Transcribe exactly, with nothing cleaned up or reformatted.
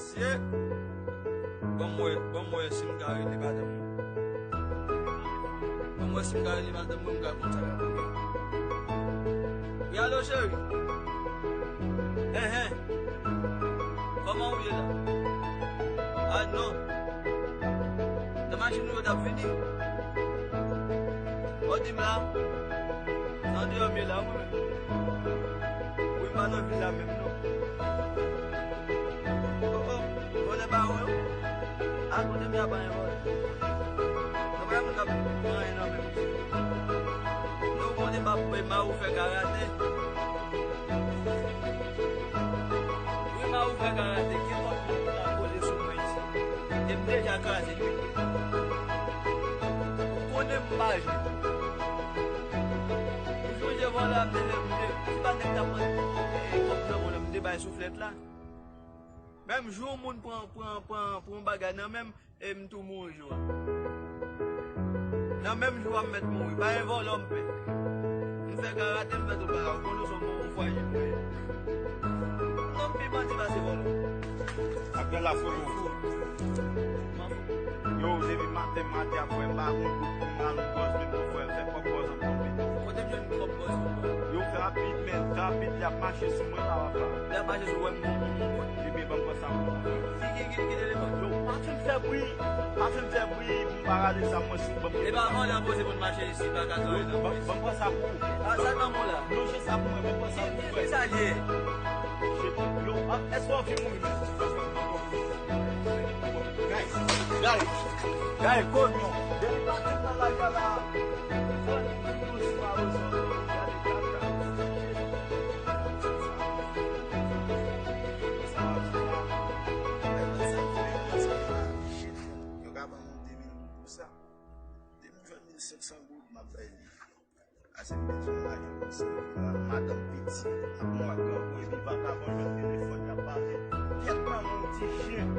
Mesye, ban m wè, ban m wè si m ka rele madanm mwen. Ban m wè si m ka rele madanm mwen, m ka konn sa k ap rive. Wi, alo, cheri. Enhen. Kòman ou ye la? A non. Nan machin nou yo t ap vini. Ou di m la? Nan deyò m ye la, wi, men. Wi, m pa nan vil la menm, non. Oh, oh, vòlè ba ou yo. A kote m ya pa yon vòlè. Nou pa moun k ap pran anyen nan men m. Nou konnen m ap mari w fè karate. Wi, mari w fè karate. Gen kòk moun ki ta kole sou mwen isi. E m deja kraze l, wi. Ou konnen m pa jwe. Ou sonje vòlè a m te fè m te. Si pa nèg ta pran, eh, kòb nan mwen, m te bay souflèt la. Menm jou moun pran, pran, pran, pran bagay nan men m, e m tou mouri jou a. Nan menm jou a m mèt mouri. Pa gen vòlò m pè. M fè karate, m fè tout bagay. Ou konnen se yon bon fwa je mwen ye. Non, m pi bandi pase vòlò. Ap gen la fou. Yo, depi maten, maten ap fè m pa yon gout pou m al yon bòz, men pou fè, fè kòb bòz ankò pito. Kote m jwenn kòb bòz ankò? Yo, trapid, men, trapid, y ap mache sou mwen la, papa. Y ap mache sou mwen, m, m, m, m. Ebyen, ban m pran sa pou ou. Ki, ki, ki, ki telefòn? Yo, pa fin fè bri, pa fin fè bri, pou m pa rale sa, mwen sou ban m. E pa vòlè poze pou n mache isi, pa ka travay nan ban, ban m pran sa pou ou. A, sa nan men w la? Non, jis sa pou mwen, ban m pran sa pou ou. Ki, ki, ki sa l ye? Yo, a, èske w anvi mouri menm? Gay, gay, gay, konyon. Depi maten nan lari a la. Fò n tout douseman, douseman, gade kaka. Yo ka ban mwen de mil goud pou sa. Depi m jwenn mil senk san goud, m ap bay li. Ase m bezwen lajan konsa. Madanm piti, ap mwen grangou epi vakabon jwenn telefòn y ap pale. Kyèt manman w ti chen.